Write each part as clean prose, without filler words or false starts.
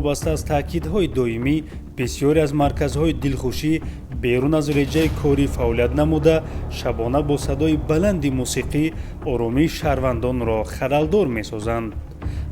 Новобаста аз таъкидҳои доимӣ, бисёре аз марказҳои дилхушӣ берун аз реҷаи корӣ фаъолият намуда, шабона бо садои баланди мусиқӣ оромии шаҳрвандонро халалдор месозанд.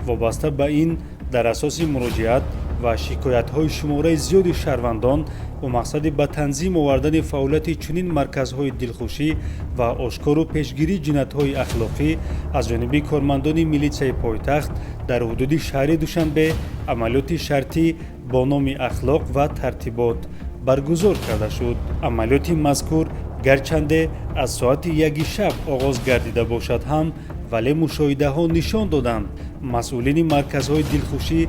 Вобаста ба ин, дар асоси муроҷиат ва шикоятҳои шумораи зиёди шаҳрвандон, бо мақсади ба танзим овардани фаъолияти чунин марказҳои дилхушӣ ва ошкору пешгирии ҷиноятҳои ахлоқӣ, аз ҷониби кормандони милитсияи пойтахт дар ҳудуди шаҳри Душанбе амалиёти шартӣ бо номи «Ахлоқ ва тартибот» баргузор карда шуд. Амалиёти мазкур гарчанде аз соати 1-и шаб оғоз гардида бошад ҳам, вале мушоҳидаҳо нишон доданд, масъулини марказҳои дилхушӣ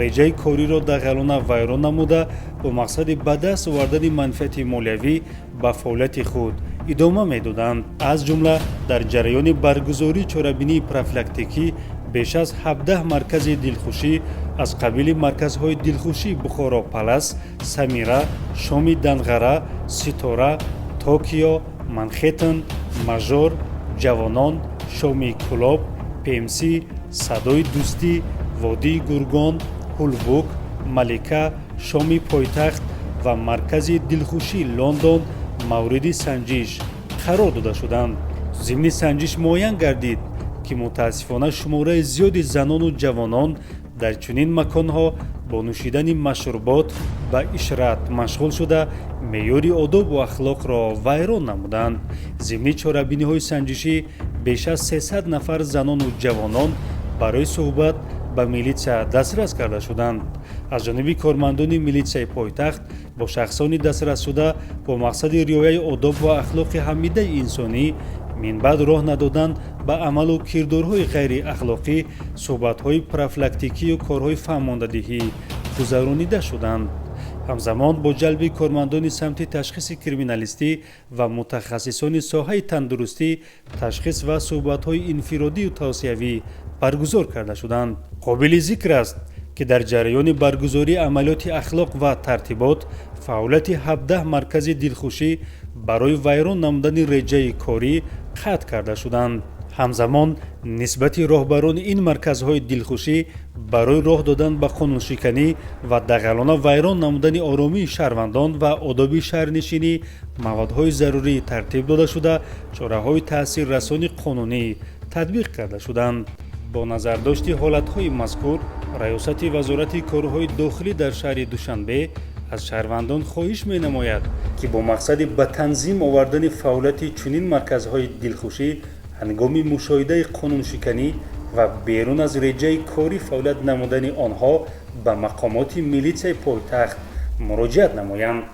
реҷаи кориро дағалона вайрон намуда, бо мақсади ба даст овардани манфиати молиявӣ ба фаъолияти худ идома медоданд. Аз ҷумла, дар ҷараёни баргузории чорабинии профилактикӣ беш аз 17 маркази дилхушӣ аз қабили марказҳои дилхушии «Бухоро Палас», «Самира», «Шоми Данғара», «Ситора», «Токио», «Манхеттен», «Мажор», «Ҷавонон», «Шоми Кӯлоб», «ПМС», «Садои дӯстӣ», «Водии Гургон», «Ҳулбук», «Малика», «Шоми пойтахт» ва маркази дилхушии «Лондон» мавриди санҷиш қарор дода шуданд. Зимни санҷиш муайян гардид, ки мутаассифона шумораи зиёди занону ҷавонон дар чунин маконҳо бо нӯшидани машрубот ба ишрат машғул шуда, меъёри одобу ахлоқро вайрон намуданд. Зимни чорабиниҳои санҷишӣ беш аз 300 нафар занону ҷавонон барои суҳбат ба милитсия дастрас карда шуданд. Аз ҷониби кормандони милитсияи пойтахт бо шахсони дастрасшуда бо мақсади риояи одоб ва ахлоқи ҳамидаи инсонӣ, минбаъд роҳ надодан ба амалу кирдорҳои ғайриахлоқӣ, суҳбатҳои профилактикию корҳои фаҳмондадиҳӣ гузаронида шуданд. Ҳамзамон, бо ҷалби кормандони самти ташхиси криминалистӣ ва мутахассисони соҳаи тандурустӣ ташхис ва суҳбатҳои инфиродию тавсиявӣ баргузор карда шуданд. Қобили зикр аст, ки дар ҷараёни баргузории амалиёти «Ахлоқ ва тартибот» фаъолияти 17 маркази дилхушӣ барои вайрон намудани реҷаи корӣ қатъ карда шуданд. Ҳамзамон, нисбати роҳбарони ин марказҳои дилхушӣ барои роҳ додан ба қонуншиканӣ ва дағалона вайрон намудани оромии шаҳрвандон ва одоби шаҳрнишинӣ маводҳои зарурӣ тартиб дода шуда, чораҳои таъсиррасони қонунӣ татбиқ карда шуданд. Бо назардошти ҳолатҳои мазкур, Раёсати Вазорати корҳои дохилӣ дар шаҳри Душанбе аз шаҳрвандон хоҳиш менамояд, ки бо мақсади ба танзим овардани фаъолияти чунин марказҳои дилхушӣ, ҳангоми мушоҳидаи қонуншиканӣ ва берун аз реҷаи корӣ фаъолият намудани онҳо ба мақомоти милитсияи пойтахт муроҷиат намоянд.